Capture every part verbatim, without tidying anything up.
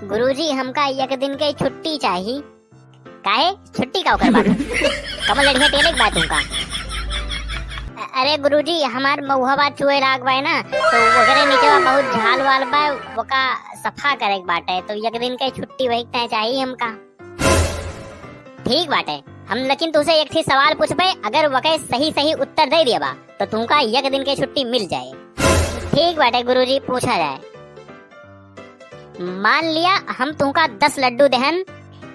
गुरुजी, हमका एक दिन के छुट्टी चाही। काहे? छुट्टी का ओकर बात? कमल लड़िया टेले के बात तुमका? अ-, अरे गुरुजी, हमार महुआ बा चुए लाग बा ना, तो ओकरे नीचे बहुत झाल वाल बा, ओका सफा करे के बाटे, तो एक दिन के छुट्टी वही तय चाही हमका। ठीक बाटे, हम लेकिन तुसे एक ठे सवाल पूछबे, अगर वके सही सही उत्तर दे दिया बा, तो तुमका एक दिन के छुट्टी मिल जाए। ठीक बाटे गुरुजी, पूछा जाए। मान लिया हम तुमका दस लड्डू देहन।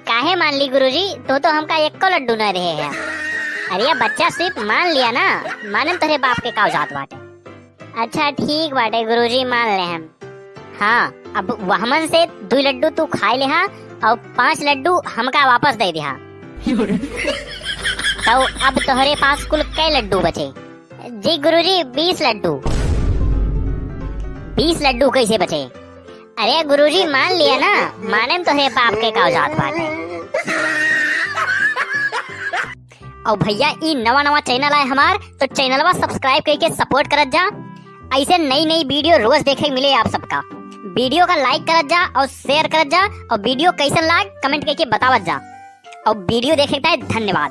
काहे मान ली गुरुजी, तू तो हमका एको लड्डू न देहे है। अरे बच्चा सिर्फ मान लिया ना, माने तोहरे बाप के का औकात बाटे। अच्छा ठीक बाटे गुरुजी, मान ले हम। हाँ, अब वहमन से दुई लड्डू तू खाए लेहा और पांच लड्डू हमका वापस दे दिहा। तो अब तोहरे पास कुल कै लड्डू बचे? जी गुरुजी, बीस लड्डू। बीस लड्डू कैसे बचे? अरे गुरुजी, मान लिया ना, माने में तोहरे बाप के का औकात बाटे। और भैया, ई नवा नवा channel आए हमार, तो channelवा subscribe करके support करत जा। ऐसे नई नई video रोज देखे के मिले आप सबका। Video का like करत जा और share करत जा, और video कैसन लाग comment करके बतावत जा। और video देखे के धन्यवाद।